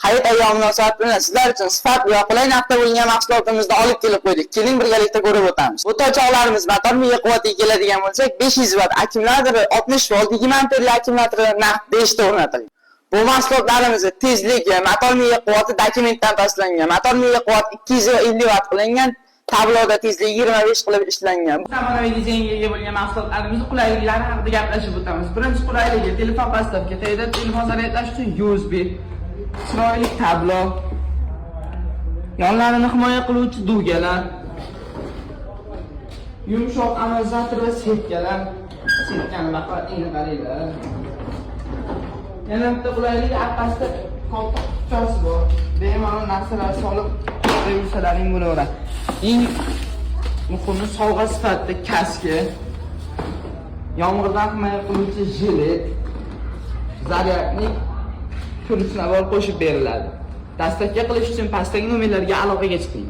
Hayit ayyomi munosabati bilan sizlar uchun sifatli va qulay narxda bo'lgan mahsulotimizni olib kelib qo'ydik. Keling, birgalikda ko'rib o'tamiz. Bu to'choqlarimiz motor miya quvvatiga keladigan bo'lsak, 500 watt akkumulyatori, 60 volt, 20 amperli akkumulyatori naqd 5 ta o'rnatilgan. Bu mahsulotlarimizni tezligi, motor miya quvvati dokumentdan pastlangan. Motor miya quvvati 250 watt qilingan. Tabloda tezligi 25 qilib ishlangan. Zamonaviy dizaynga ega bo'lgan mahsulotlarimizni qulayliklari haqida gaplashib o'tamiz. Birinchi qulayligi: telefon подставка tagida telefon zaryadlash uchun USB, chiroyli tablo, yonlarini himoya qiluvchi дуга lar, yumshoq amortizator va setkalar. Setkani baquvvatligini qaranglar. Yana bitta qulayligi, orqasida katta qutichasi bor. Bemalol narsalar solib yursalaring bo'laveradi. Eng muhimi, sovg'a sifatida kaska, yomg'irdan himoya qiluvchi jilet, зарядник, ключ набор qo'shib beriladi. Доставка qilish uchun pastdagi nomerlarga aloqaga chiqing.